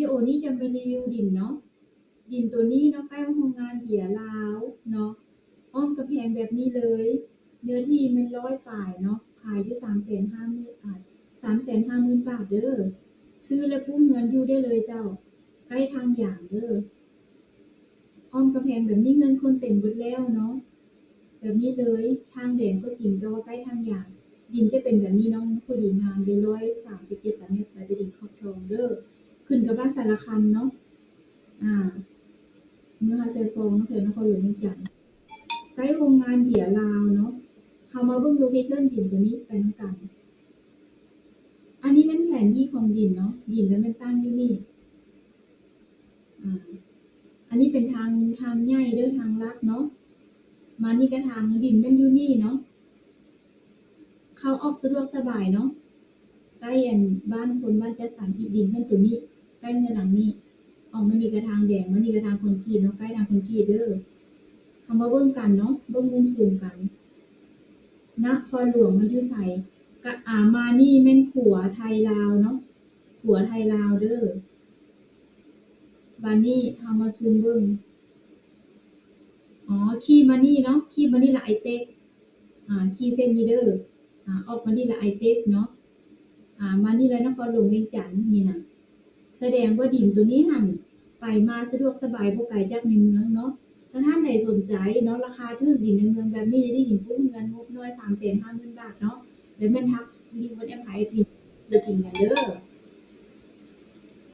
ໂຕນີ້ຈະມາຣີວິວດິນເນາະ. ດິນໂຕນີ້ເນາະ ໃກ້ໂຮງງານເບຍລາວເນາະ ອ້ອມກຳແພງແບບນີ້ເລີຍ. ເນື້ອທີ່ແມ່ນຮ້ອຍປາຍເນາະ ຂາຍຢູ່ສາມແສນຫ້າໝື່ນ ອາ ສາມແສນຫ້າໝື່ນບາດເດີ. ຊື້ແລ້ວປຸກເຮືອນຢູ່ໄດ້ເລີຍເຈົ້າ ໃກ້ທາງຢາງເດີ. ອ້ອມກຳແພງແບບນີ້ ເຮືອນຄົນເຕັມເບິດແລ້ວເນາະ ແບບນີ້ເລີຍ. ທາງແດງກໍຈິງ ແຕ່ວ່າໃກ້ທາງຢາງ. ດິນຈະເປັນແບບນີ້ເນາະ ພໍດີງາມເລີຍ ຮ້ອຍສາມສິບເຈັດຕາແມັດ ແລ້ວແຕ່ດິນຂອບທອງເດີ. ຂຶ້ນກັບບ້ານສາລະຄຳເນາະ ອາ ເມືອງຫາດຊາຍຟອງເນາະ ແຂວງນະຄອນຫຼວງວຽງຈັນ ໃກ້ໂຮງງານເບຍລາວເນາະ. ເຮົາມາເບິ່ງໂລເຄຊັນດິນໂຕນີ້ໄປນຳກັນ. ອັນນີ້ແມ່ນແຜນທີ່ຂອງດິນເນາະ ດິນມັນແມ່ນຕັ້ງຢູ່ນີ້. ອາ ອັນນີ້ເປັນທາງ ທາງໃຫຍ່ເດີ ທາງຫຼັກເນາະ. ມານີ້ກະທາງ ດິນແມ່ນຢູ່ນີ້ເນາະ ເຂົ້າອອກສະດວກສະບາຍເນາະ. ໃກ້ອັນບ້ານຄົນ ບ້ານຈັດສັນທີ່ດິນແມ່ນໂຕນີ້ ໃກ້ເຮືອນຫຼັງນີ້. ອອກມານີ້ກະທາງແດງ ມານີ້ກະທາງຄອນກຣີດເນາະ ໃກ້ທາງຄອນກຣີດເດີ. ເຮົາມາເບິ່ງກັນເນາະ ເບິ່ງມຸມສູງກັນ ນະຄອນຫຼວງມັນຢູ່ໃສ? ກະ ອາ ມານີ້ແມ່ນຂົວໄທລາວເນາະ ຂົວໄທລາວເດີ. ບາດນີ້ເຮົາມາຊູມເບິ່ງ ອໍ ຂີ່ມານີ້ເນາະ ຂີ່ມານີ້ລະໄອເຕັກ ອາ ຂີ່ເສັ້ນນີ້ເດີ ອາ ອອກມານີ້ລະໄອເຕັກເນາະ ອາ ມານີ້ລະນະຄອນຫຼວງວຽງຈັນນີ້ນະ. ສະແດງວ່າດິນໂຕນີ້ຫັ້ນ ໄປມາສະດວກສະບາຍ ບໍ່ໄກຈາກໃນເມືອງເນາະ. ຖ້າທ່ານໃດສົນໃຈເນາະ ລາຄາຖືກ ດິນໃນເມືອງແບບນີ້ ໄດ້ດິນປຸກເຮືອນ ງົບໜ້ອຍສາມແສນຫ້າໝື່ນບາດເນາະ ແລະແມ່ນທັກລິງ WhatsApp ຫາແອດມິນຕົວຈິງກັນເດີ.